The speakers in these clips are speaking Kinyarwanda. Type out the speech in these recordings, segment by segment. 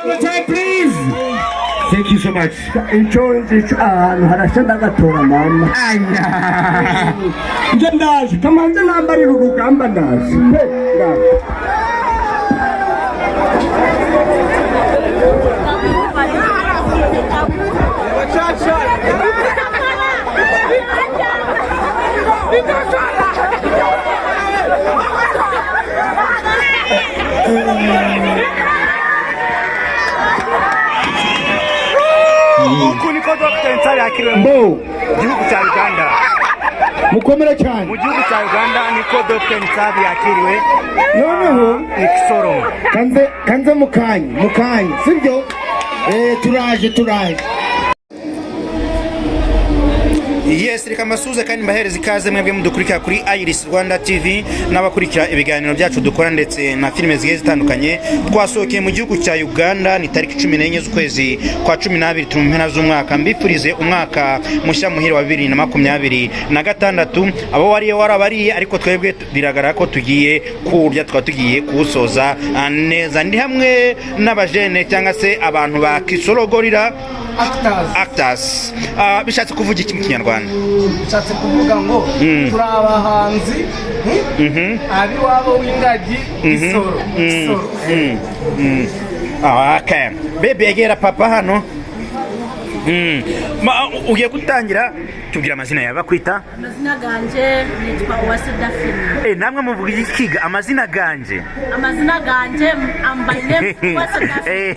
One time, please. Thank you so much. Icyo nzi, ahantu harashya, ndagatora mama. Aya. Nje ndaje, kamanze nambarira urugamba, ndaje pe, ndaje. Uku niko Dr. Nsabi yakiriwe mu Bo, gihugu cya Uganda. Mukomere cyane. Mu gihugu cya Uganda niko Dr. Nsabi yakiriwe. Noneho i Kisoro. Kanze kanze mukanya mukanya, sibyo? Turaje, turaje. Yes, reka mbasuhuze kandi mbahereza ikaze mwebwe mudukurikira kuri Iris Rwanda TV n'abakurikira ibiganiro byacu dukora ndetse na filime zigiye zitandukanye. Twasohokeye mu gihugu cya Uganda, ni tariki 14 z'ukwezi kwa 12, turi mu mpera z'umwaka. Mbifurize umwaka mushya muhire wa 2026. Abo wariye warabariye, ariko twebwe biragaragara ko tugiye kurya, tukaba tugiye kuwusoza neza. Ndi hamwe n'abajene cyangwa se abantu ba Kisoro Gorilla Actors. Actors. Bishatse kuvuga iki mu Kinyarwanda? Bishatse kuvuga ngo turi abahanzi, ab'iwabo w'ingagi, Isoro, Isoro. Okay. Bebe, egera papa hano. Ugiye gutangira tubwira amazina yawe, bakwita? Amazina ganje nitwa Uwase Daphine. Namwe muvuga ikiga amazina ganje. Amazina ganje, my name Uwase Daphine.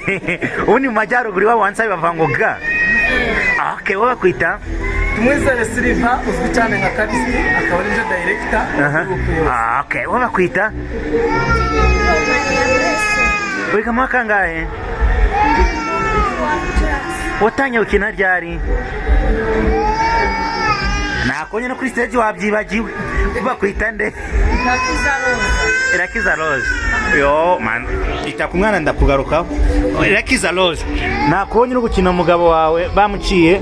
Ubundi mu majyaruguru iwabo wansabe bavuga ngo ga. Okay, wowe bakwita? Tumwizere Silva, uzwi cyane nka Karisiti, akaba ari byo director Aha. wa group yose. Okay, wowe bakwita? Wiga mu wa kangahe? Watangiye gukina ryari? Nakonye no kuri stage wabyibagiwe. Bakwita nde? Irakiza Rose. Irakiza Rose. Yo man, ita ku mwana, ndakugarukaho. Irakiza Rose, nakubonye uri gukina, umugabo wawe bamuciye,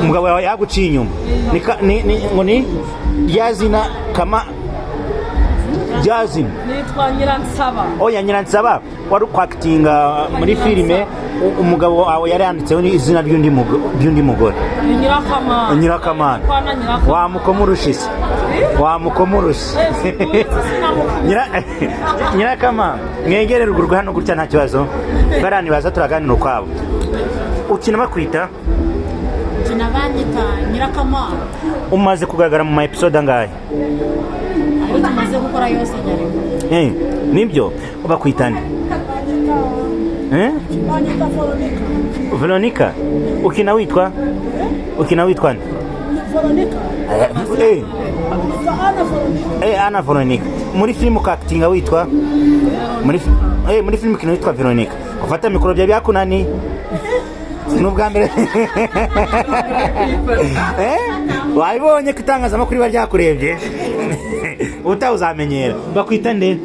umugabo wawe yaguciye inyuma. Ni ngo ni ryazina kama ryazina? Nitwa Nyiransaba. Oya, Nyiransaba, wari ukwakitinga muri filime, umugabo wawe yari yanditseho izina ry'undi mugore. Ni Nyirakamana. Nyirakamana. Kwana Nyirakamana. Wamukoma urushyi, wamukoma urushyi. Nyirakamana, mwegere ruguru hano gutya, nta kibazo, barani baza turaganira ukwabo. Ukina bakwita? Kina banyita Nyirakamana. Umaze kugaragara mu ma episode angahe? Ayo tumaze gukora yose nyarimo. Nibyo, bakwita nde? Veronica. Ukina witwa, ukina witwa nde? Ana Veronica. Muri filime ukakitinga witwa muri filime ukina witwa Veronica. Ufata mikoro bya byakunani. Ni ubwa mbere. Wabibonye ko itangazamakuru riba ryakurebye. Ubutaha uzamenyera. Bakwita nde?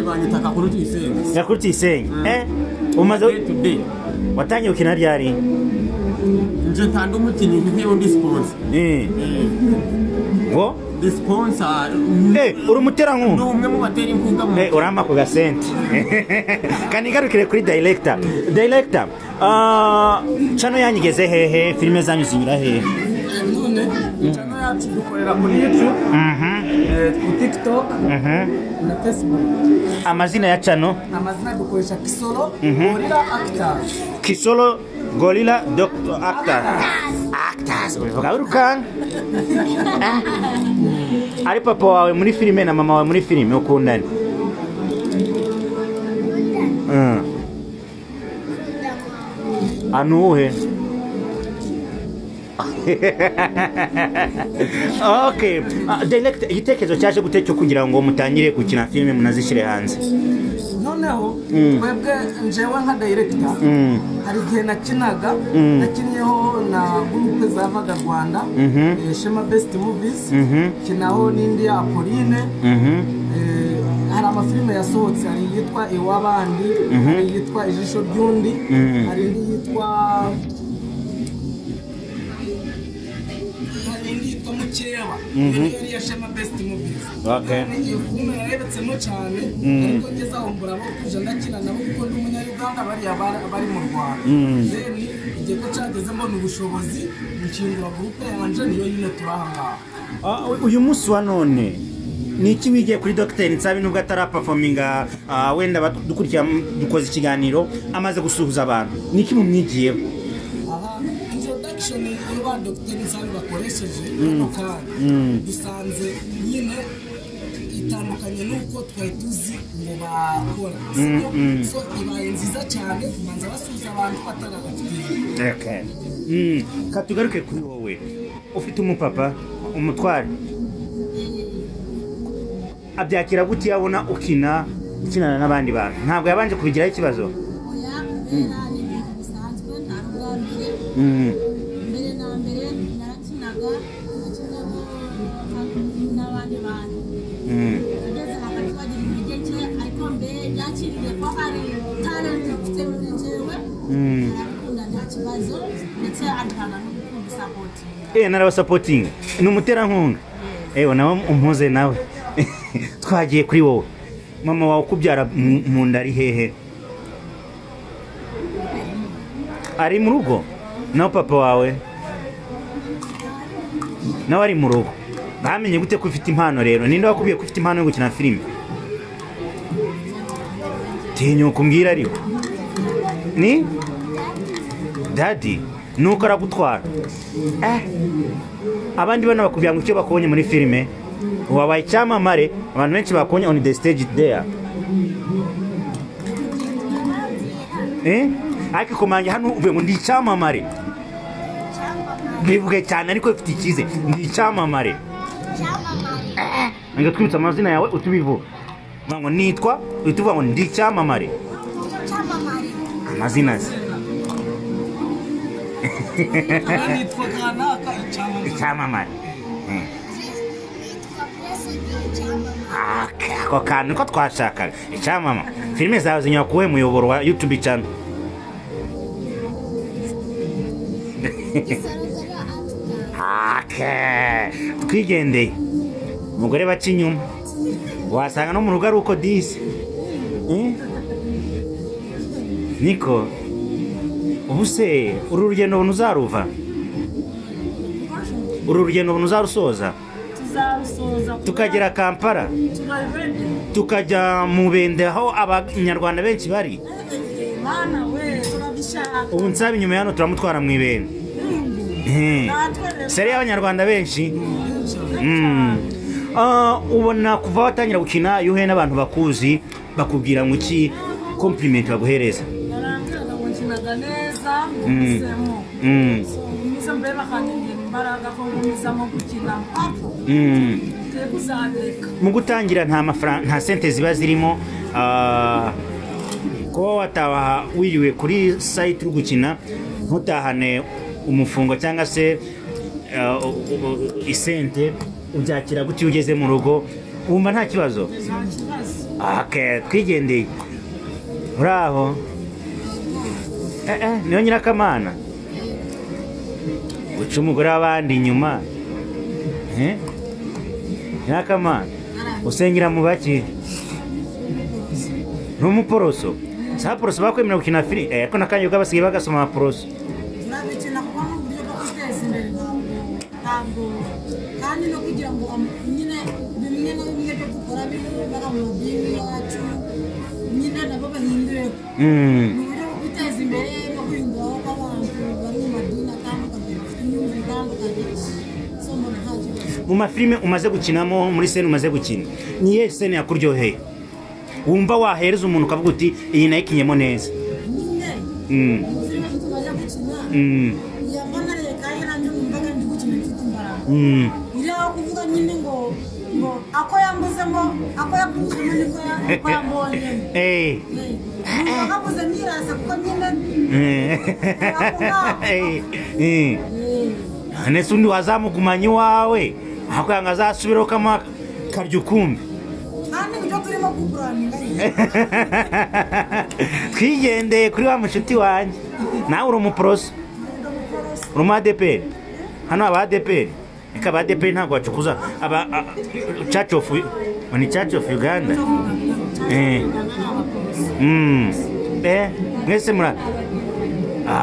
Banyita Kakuru Tuyisenge. Nyakuri Tuyisenge. Umaze Today. Watangiye gukina ryari? Nje ntanga umukinnyi nk'iyo ndi sponsor. Ngo? Ndi sponsor. Uri umuterankunga? Ni umwe mu batera inkunga mu Urampa ku gasente. Kanigarukire kuri director. Director, channel yanyu igeze hehe? Filime zanyu zinyura hehe? None channel yacu dukorera kuri YouTube, ku TikTok na Facebook. Amazina ya channel? Amazina dukoresha Kisoro Gorilla Actors. Kisoro Gorilla Doctor Actor. Actors, ubivuga wirukanka. Ari papa wawe muri filime na mama wawe muri filime, ukundane? Anuhe? Okay. Direct, igitekerezo cyaje gute cyo kugira ngo mutangire gukina filime munazishyire hanze? Noneho twebwe, njewe nka director, hari igihe nakinaga, nakinnyeho na groupe zavaga Rwanda, Shema Best Movies, kinaho n'indi ya Apolline. Hari amafilime yasohotse, hari iyitwa Iwabandi, hari iyitwa Ijisho ry'undi, hari indi yitwa Mu Mukeba. Iyo niyo yari iya Shema Best Movies. Okay. Iyo filime yarebetsemo cyane, ariko ngeze aho mbura abo kuja ndakina nabo kuko ndi umunyayuganda, bariya bari mu Rwanda. Then igihe ko cyageze mbona ubushobozi, nshingura groupe yanje, niyo nyine turi aha ngaha. Ah, uyu munsi wa none ni iki wigiye kuri Dr Nsabi, nubwo ataraperforminga? Wenda dukurikira, dukoze ikiganiro amaze gusuhuza abantu, ni iki mumwigiyeho? Aha introduction iyo ba Dr Nsabi bakoresheje kano kanya, dusanze nyine itandukanye n'uko twari tuzi ngo bakora, sibyo? So ibaye nziza cyane kubanza basuhuza abantu batarabafitiye. Okay. Katugaruke kuri wowe, ufite umupapa umutware, abyakira gute iyo abona ukina, ukinana n'abandi bantu? Ntabwo yabanje kubigiraho ikibazo? Oya, kubera ni ibintu bisanzwe, nta n'ubwa mbere. Mbere na mbere narakinaga, nakinaga n'abandi bantu. Tugeze hagati bagira intege nke, ariko mbere yakiriye ko hari talent mfite muri njyewe. Arabikunda, nta kibazo, ndetse arikanga no gukunda supportinga. Narabasupportinga, ni umuterankunga. Ewe, nawe umpuze nawe. Twagiye kuri wowe, mama wawe ukubyara mu nda ari hehe? Ari mu rugo? Naho papa wawe nawe ari mu rugo? Bamenye gute ko ufite impano rero? Ninde wakubwiye ko ufite impano yo gukina filime? Tinyuka umbwira. Ariko ni daddy, nuko aragutwara. Abandi bana bakubwira ngo icyo bakubonye muri filime, wabaye icyamamare, abantu benshi bakubonye on the stage there. Ariko ikomanya hano uvuye ngo ndi icyamamare, bivuge cyane ariko bifite icyizere: ndi icyamamare. Ngo twibutse amazina yawe, utubivuga. Uvuga ngo nitwa, uhita uvuga ngo ndi icyamamare. Amazina se? Nitwa kanaka, icyamamare. Icyamamare. Ako kantu niko twashakaga, icyamama. Filime zawe zinyura kuwuhe muyoboro wa YouTube channel? Okay. Twigendeye, umugore baca inyuma, wasanga no mu rugo ari uko disi. Eh? Niko ubu se uru rugendo ubona uzaruva, uru rugendo ubona uzarusoza? Tuzarusoza. Tukagera Kampala? Turabende. Tukajya mu Bende aho abanyarwanda benshi bari? Bana we, turabishaka. Ubu nsaba inyuma ya hano turamutwara mu ibende. Natwe. Seri y'abanyarwanda benshi. Ah, ubona kuva watangira gukina, iyo uhuye n'abantu bakuzi bakubwira ngo iki, compliment baguhereza? Barambwira ngo nkinaga neza, ngumisemo. So ngumize mbere, bakanyongera imbaraga ko ngumizamo gukina mpaka twe kuzabireka. Mu gutangira nta mafaranga, nta sente ziba zirimo. Kuba wataha wiriwe kuri site uri gukina ntutahane umufungo cyangwa se isente, ubyakira gute iyo ugeze mu rugo? Wumva nta kibazo? Nta kibazo. Okay, twigendeye uri aho. Niyo nyirakamana uca umugore w'abandi inyuma. Eh? Nyirakamana, usengera mu baki? Ni umuporoso? Sa poroso bakwemera gukina filime? Ariko n'akanya basigaye bagasoma amaporoso. Turabikina kuko ni uburyo bwo kwiteza imbere, ntabwo kandi no kugira ngo nyine bimwe na bimwe byo dukora biba mu madini yacu, nyine nabo bahindure. Ni uburyo bwo kwiteza imbere no kwiyunguraho kw'abantu bari mu madini atandukanye, bafite imyumvire itandukanye. So mbona nta kibazo. Mu mafilime umaze gukinamo, muri scène umaze gukina, ni iyihe scène yakuryoheye wumva wahereza umuntu ukavuga uti iyi nayikinyemo neza? Nyine filime tumaze gukina, yamboneye kandi nanjye numvaga ndi gukina mfite imbaraga. Iriya kuvuga nyine ngo ako yambuzemo, ako yakuzemo, niko ako yambonyemo. Numva kabuze nirasa kuko nyine None se undi wazamugumanya iwawe aho kugira ngo azasubireho kama karya ukumbi? Kandi nibyo turimo kuguraninga. Twigendeye kuri wa mushuti wanjye, nawe uri umuporoso, uri umu ADPR. Hano aba ADPR. Reka ba ADEPR ntabwo bacukuza aba Church of, ni Church of Uganda. Mwese mura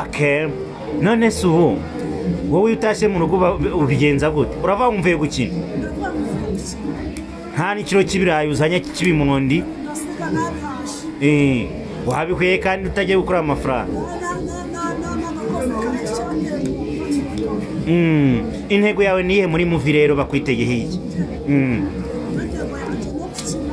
okay. None se ubu wowe iyo utashye mu rugo ubigenza gute? Urava wumvuye gukina, nta n'ikiro cy'ibirayi uzanye cy'ibimondi, Ndasiga nabihashe. Wabikwiye kandi utagiye gukora amafaranga. N'agakozi karekeye. Intego yawe niyihe muri movie rero bakwitegeho iki? Intego yanjye no gukina.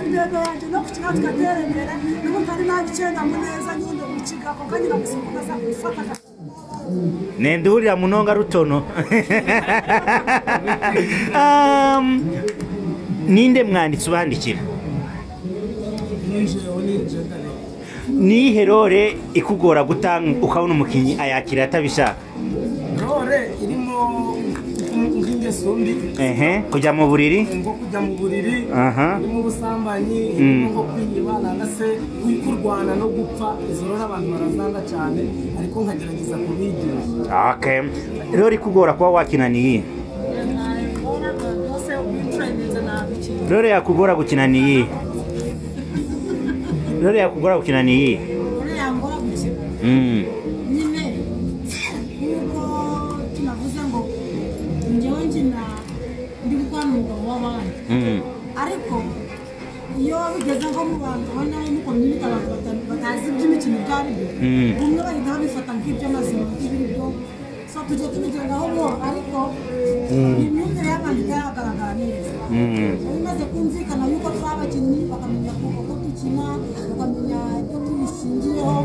Intego yanjye no gukina tugatera imbere, n'ubu ntari nabicengamu neza nyine mu kigo kandi nagusa gufata. Nenduhurira munonga rutono. Ninde mwanditsi ubandikira? Ninjewe, ninje ndare. Niyihe role ikugora gutanga ukabona umukinnyi ayakira atabishaka? Role irimo nk'ingeso mbi. Ehe, kujya mu buriri. Nko kujya mu buriri, irimo ubusambanyi, irimo nko kwiba nanga se kurwana no gupfa. Izo rero abantu barazanga cyane, ariko nkagerageza kubigisha. Okay. Role ikugora kuba wakina ni iyihe? Rwose ubitreninze nabikina. Role yakugora gukina ni iyihe? Role yakugora gukina ni iyihe? Role yangora gukina nyine nk'uko tunavuze ngo njyewe nkina ndi gukora umugabo w'abandi, ariko iyo bigeze nko mu bantu ubona mu community, abantu batazi iby'imikino ibyo ari byo, bumwe bahita babifata nk'iby'amazima, nk'ibiri byo. So tujya tubigendaho buhoro, ariko imyumvire y'abantu itaragaragara neza. Bimaze kumvikana yuko turi abakinnyi, bakamenya uko dukina, bakamenya ibyo tubishingiyeho,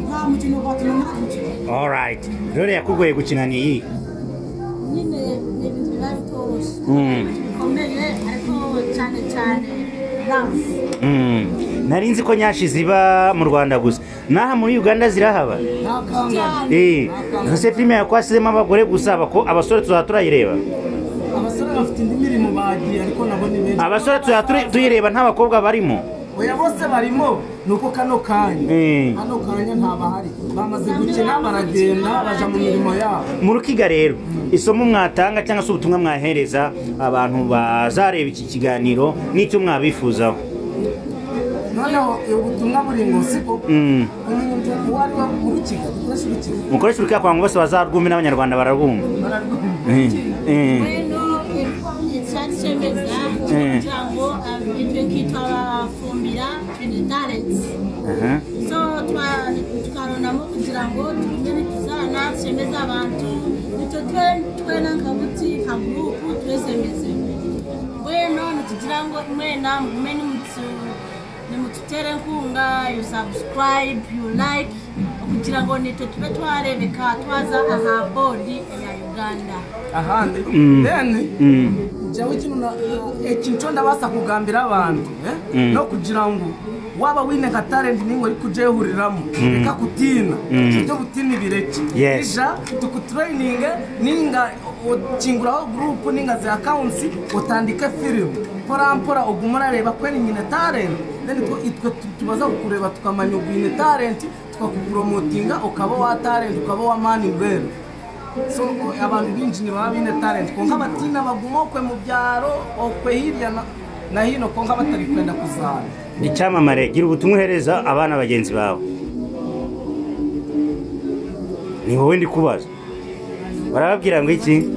nta mukino watunanira gukina. Alright. Role yakugoye gukina ni iyihe? Nyine ni ibintu biba bitoroshye, bikomeye, ariko cyane cyane love. Nari nzi ko nyashi ziba mu Rwanda gusa, naha muri Uganda zirahaba. Nta. Ese filime yakwasizemo abagore gusa, abasore tuzaba turayireba? Abasore bafite indi mirimo bagiye, ariko nabo ni benshi. Abasore tuzaba tuyireba nta bakobwa barimo? Oya, bose barimo, ni uko kano kanya, kano kanya ntabahari, bamaze gukina baragenda baja mu mirimo yabo. Mu Rukiga rero, isomo mwatanga cyangwa se ubutumwa mwahereza abantu bazareba iki kiganiro n'icyo mwabifuzaho? Noneho ubutumwa buri ngo siko umuntu uwo ari we mu Rukiga, dukoresha Urukiga. Mukoreshe Urukiga kugira ngo bose bazarwumve, n'Abanyarwanda bararwumva. Bueno, icyari kugira ngo ibyo nkitwa abafumbira twine talents, so tukaronamo kugira ngo tugume nituzana dushemeze abantu, nitwe twena nka buti nka group twesemeze. Bueno, nitugira ngo mwena mugume nimututere inkunga, you subscribe, you like, kugira ngo nitwe tube twarebeka twaza aha board ya Uganda. Ahandi then jewe ikintu ekintu ndabasa kugambira abantu, no kugira ngo waba wine nka talent ningo uri kujehuriramo, reka kutina ibyo butina ibireke. Ija tukutraininge, ninga ukinguraho group ninga za accounts, utandike film mpora mpora, uguma urareba kweri nyine talent, then itwe tubaza kukureba tukamanya ugwine talent, tukakupromotinga ukaba wa talent, ukaba wa mani mbere. So abantu binji baba bine talent, konka batina baguma okwe mu byaro, okwe hirya na hino, konka batari kwenda kuzana. Icyamamare, gira ubutumwa uhereza abana bagenzi bawe. Ni wowe ndi kubaza, barababwira ngo iki?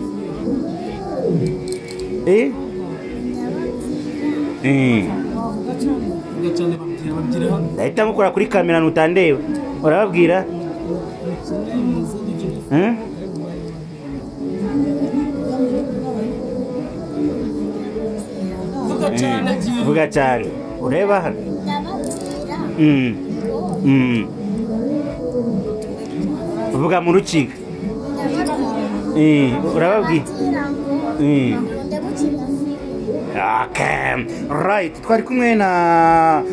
Vuga cyane, babwira, babwira hano. Ndahita mukora kuri kamera nutandeba. Urababwira? Vuga cyane. Vuga cyane ureba hano. Ndababwira Vuga mu Rukiga. Urababwira? Ngo bakunde gukina filime. Okay. Right. Twari kumwe na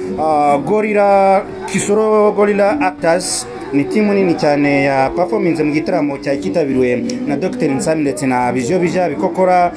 Gorilla Kisoro, Gorilla Actors. Ni team nini cyane ya performance mu gitaramo cyari cyitabiriwe na Dr Nsami ndetse na Bijyo Bija Bikokora,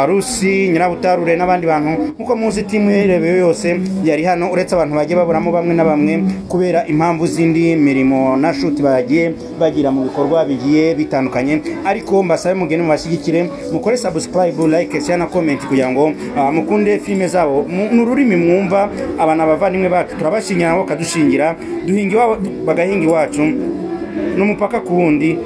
Rusi Nyirabutarure n'abandi bantu. Nkuko muzi, team irebewe yose yari hano, uretse abantu bagiye baburamo bamwe na bamwe kubera impamvu z'indi mirimo na shoot bagiye bagira mu bikorwa bigiye bitandukanye. Ariko mbasabe mugende mubashyigikire, mukore subscribe, like, share na comment kugira ngo mukunde filime zabo. Ni ururimi mwumva. Aba ni abavandimwe bacu, turabashingira nabo bakadushingira, duhinga iwabo bagahinga iwacu, n'umupaka ku wundi.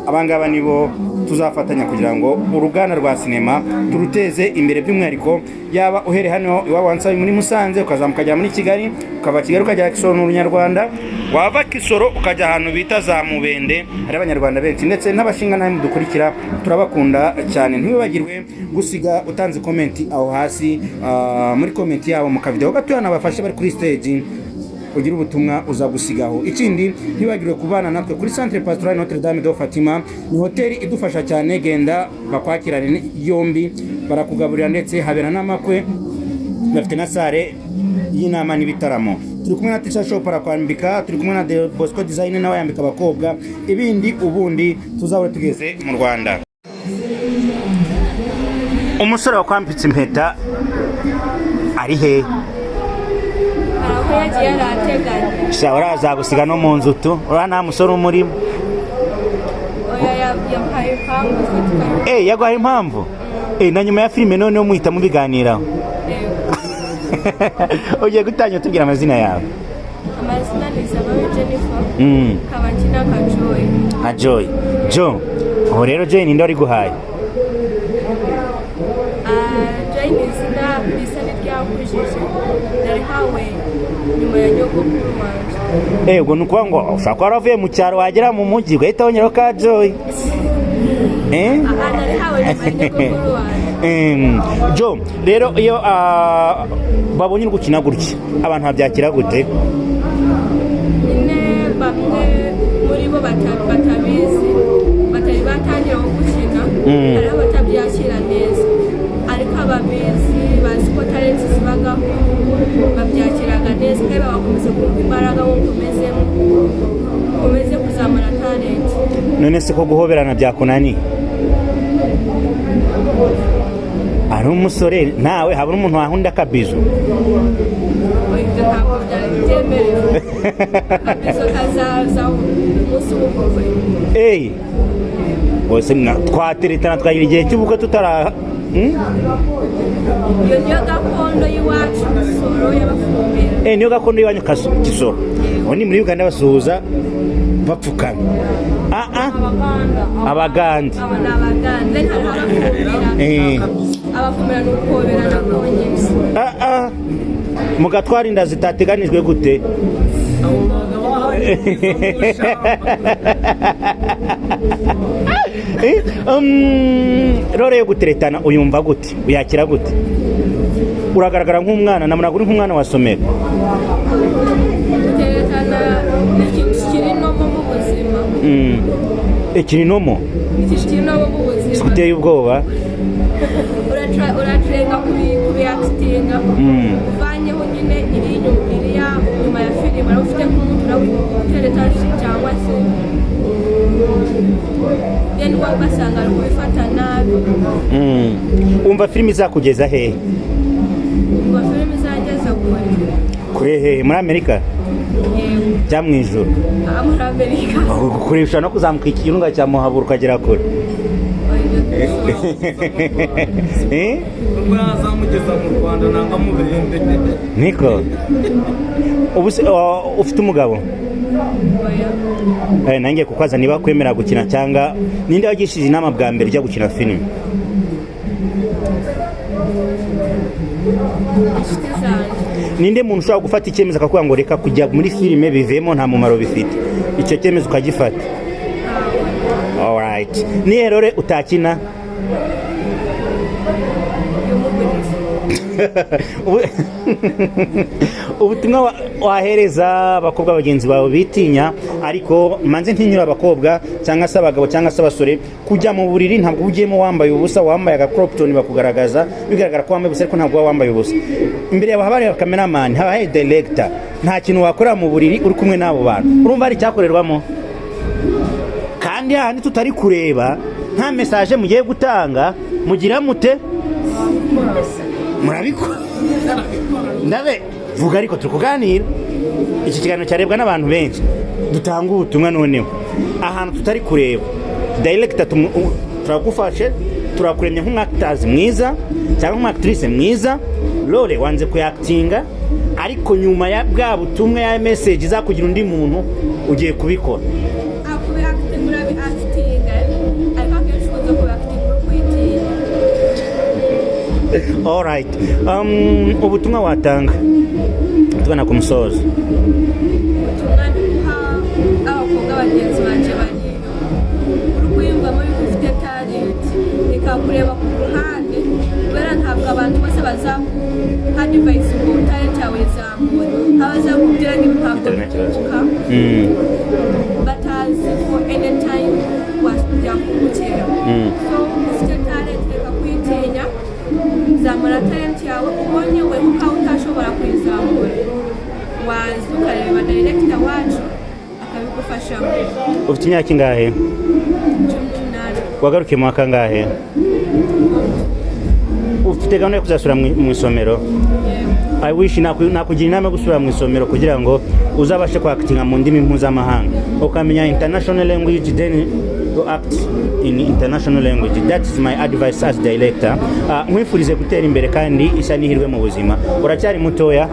Abangaba nibo tuzafatanya kugira ngo uruganda rwa sinema turuteze imbere, by'umwihariko yaba uhereye hano iwabo wa Nsabi muri Musanze, ukazamuka ukajya muri Kigali, ukava Kigali ukajya Kisoro n'Urunyarwanda, wava Kisoro ukajya ahantu bita za Mubende hari Abanyarwanda benshi, ndetse n'abashinga nawe mudukurikira, turabakunda cyane. Ntiwibagirwe gusiga utanze comment aho hasi, muri comment yabo mu kavideo gatoya nabafashe bari kuri stage, ugira ubutumwa uza gusigaho. Ikindi, ntibagirwe kubana natwe kuri Centre Pastoral Notre Dame de Fatima. Ni hoteli idufasha cyane, genda bakwakirane yombi, barakugaburira ndetse habera n'amakwe, bafite na salle y'inama n'ibitaramo. Turi kumwe na Tisha Shop, arakwambika. Turi kumwe na De Bosco Design, nawe yambika abakobwa. Ibindi ubundi tuzahora tugeze mu Rwanda. Umusore wakwambitse impeta ari he? Hari aho yagiye yarateganya. Sha, urazagusiga no mu nzu tu, uriya nta musore umurimo. Oya, yampaye impamvu ifatika. Eh, yaguhaye impamvu. Eh, na nyuma ya filime noneho muhita mubiganiraho? Yego. Ugiye gutangira utubwira amazina yawe. Amazina ni Zabayo Jennifer. Nkaba nkina nka Joy. Nka Joy. Jo, ubu rero Joy ninde wari guhaye? Ah, Joy ni izina risa n'iryankujije, narihawe nyuma ya nyogokuru wanje. Eh, ubwo ni ukuvuga ngo ushobora kuba waravuye mu cyaro, wagera mu mujyi ugahita wongeraho ka Joy, eh? Aha, narihawe nyuma ya nyogokuru wanje. Jo, rero iyo babonye uri gukina gutya, abantu babyakira gute? Nyine bamwe muri bo batabizi, batari batangira gukina, hariho abatabyakira neza, ariko ababizi, bazi ko talent zibagaho, babyakiraga neza kandi bagakomeza kumva imbaraga ngo nkomezemo, nkomeze kuzamura talent. None se ko guhoberana byakunaniye, ari umusore nawe habura umuntu wahunda akabizo? Ibyo ntabwo byari byemerewe, akabizo kazaza umunsi w'ubukwe. Eyi, bose twateretana twagira igihe cy'ubukwe tutara? Iyo niyo gakondo y'iwacu, Kisoro y'Abafumbira. Eh, niyo gakondo y'iwanyu Kisoro. Ubu ni muri Uganda basuhuza bapfukamye. Ah ah. Abaganda. Abagande. Aba ni Abagande, then hariho Abafumbira. Abafumbira ni ukuhoberana konyine. Ah ah, mugatwara inda zitateganijwe gute? Abo bagabo bahari mu ishyamba. Role yo guteretana uyumva gute, uyakira gute? Uragaragara nk'umwana, nabonaga uri nk'umwana wa somero. Guteretana ni ikintu kiri normal mu buzima. Ikiri normal? Ikintu kiri normal mu buzima. Uteye ubwoba. Uraturenga kubiactinga, uvanyeho nyine iri inyuma, iriya nyuma ya filime, uraba ufite nk'umuntu urawutereta cyangwa se then wowe ugasanga ari kubifata nabi. Wumva filime izakugeza hehe? Umva filime izangeza kure. Kure hehe? Muri Amerika? Yego. Cyangwa mu ijuru? Aha muri Amerika. Kure, ushobora no kuzamuka ikirunga cya Muhabura ukagera kure. Eh? Ubwo yazamugeza mu Rwanda nanga mubende. Niko ubu se, ufite umugabo? Oya. Eh, nanjye kukwaza niba kwemera gukina, cyangwa ninde wagishije inama bwa mbere ujya gukina filime? Inshuti zanjye. Ninde muntu ushobora gufata icyemezo akakubwira ngo reka kujya muri filime, bivemo, nta mumaro bifite, icyo cyemezo ukagifata? Alright, nihe role utakina? Y'umugurizi. Ubutumwa wahereza abakobwa bagenzi bawe bitinya, ariko manze ntinyura abakobwa cyangwa se abagabo cyangwa se abasore kujya mu buriri, ntabwo uba ugiyemo wambaye ubusa, wambaye agacrop top, bakugaragaza bigaragara ko wambaye ubusa, ariko ntabwo uba wambaye ubusa. Imbere yawe haba hari cameraman, haba hari director. Nta kintu wakora mu buriri uri kumwe n'abo bantu. Urumva hari icyakorerwamo? Kandi hahandi tutari kureba, nta message mugiye gutanga, mugira mute? Murabikora ndabe vuga, ariko turi kuganira. Iki kiganiro cyarebwa n'abantu benshi. Dutanga ubutumwa noneho ahantu tutari kureba. Director, turagufashe, turakuremye nk'umwakitazi mwiza cyangwa nk'umwactrice mwiza. Role wanze kuyakitinga, ariko nyuma ya bwa butumwa, ya message izakugira undi muntu, ugiye kubikora. Kubi actinga, urabi actinga, ariko akenshi ukunze kubi actinga uri kwitinya. Alright, ubutumwa watanga tugana ku musozo? Ubutumwa ndi guha abakobwa bagenzi banjye bariyo, uri kwiyumvamo yuko ufite talent, ikakureba ku ruhande, kubera ntabwo abantu bose bazaguha advice ngo talent yawe izamure. Abazakubwira ngo ibi ntabwo bikunguka, batazi ko anytime byakungukira. So ufite talent, reka kuyitinya, zamura talent yawe. Ubonye we ukaba utashobora kuyizamura, waza ukareba director wacu akabigufashamo. Ufite imyaka ingahe? 18. Wagarukiye mu wa kangahe? Ufite gahunda yo kuzasubira mu isomero? Yego. I wish nakugira inama yo gusubira mu isomero kugira ngo uzabashe kwakitinga mu ndimi mpuzamahanga, ukamenya international language, then you act in international language. That is my advice as director. Nkwifurize gutera imbere kandi isa n'ihirwe mu buzima, uracyari mutoya.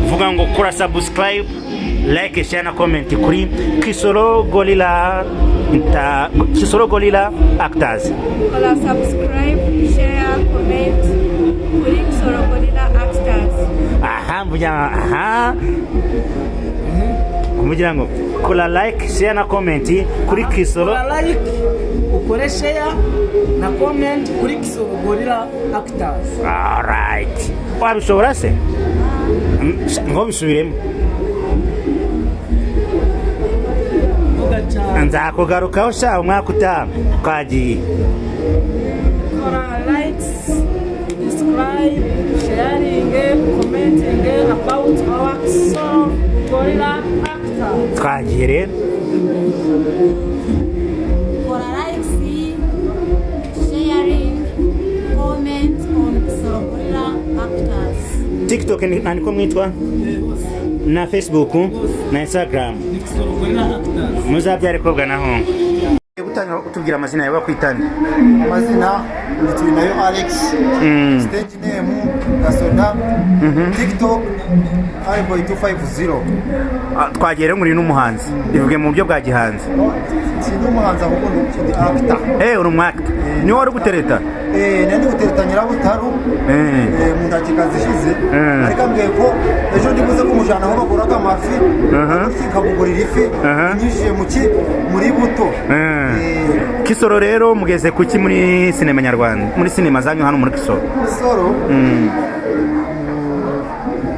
Vuga ngo kora subscribe, like, share na comment kuri Kisoro Gorilla Kisoro Gorilla Actors. Kora subscribe, share, comment kuri Kisoro Gorilla Actors. Aha, mvugira, aha mvugira ngo kora like, share na comment kuri Kisoro. Kora like, ukore share na comment kuri Kisoro Gorilla Actors. Alright, wabishobora se? Ngo bisubiremo. Vuga cyane. Nzakugarukaho sha umwaka utaha. Twagiye. Kora likes, subscribe, sharing, commenting about our Kisoro Gorilla Actors. Twagiye rero. Kora likes, sharing, comment on Kisoro Gorilla Actors. TikTok niko mwitwa, na Facebook na Instagram? Ni Kisoro Gorilla Actors. Muzabyare kobwa na hongo. Gutangira utubwira amazina yawe, bakwitane. Amazina ni nayo Alex, stage name Gasoda, TikTok iboy 250. Ah, twagiye rero, muri n'umuhanzi, bivuge mu buryo bwa gihanzi. Sindi umuhanzi, ahubwo ndi actor. Eh, uri umwakita, niwe wari gutereta? Eh, nari gutereta Nyirabutaru mu ndakika zishize, ariko ambwiye ko ejo ndibuze kumujyana aho baguraga amafi, nkamugurira ifi inyujije mu ki muri buto. Kisoro rero, mugeze kuki muri sinema nyarwanda, muri sinema zanyu hano muri Kisoro? Kisoro,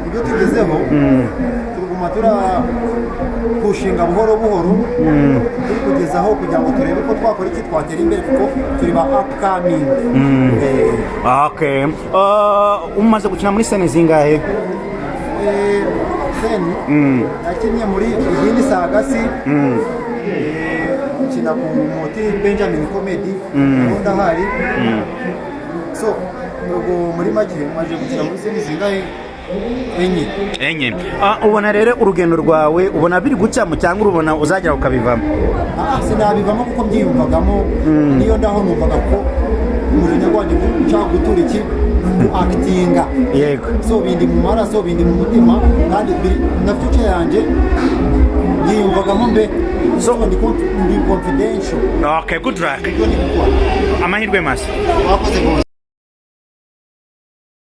ibyo tugezeho, turuguma turapushinga buhoro buhoro, turi kugezaho kugira ngo turebe ko twakora iki, twatera imbere, kuko turi ba upcoming. Okay. Umaze gukina muri scene zingahe? Scene nakinnye muri Idini Sagasi, nkina ku Muti Benjamin Comedy, naho ndahari. So ubwo muri make maje gukina muri scene zingahe? Enye. Enye. Ah, ubona rero urugendo rwawe, ubona biri gucamo cyangwa urubona uzagera ukabivamo? Ah, sinabivamo kuko mbyiyumvagamo. Niyo ndaho numvaga ko umujinya wanjye nshaka gutura iki, ku actinga. So bindi mu maraso, bindi mu mutima, kandi na future yanjye byiyumvagamo mbe. So ndi confidential. Okay, good luck. Ibyo ndi gukora. Amahirwe masa. Wakoze bose.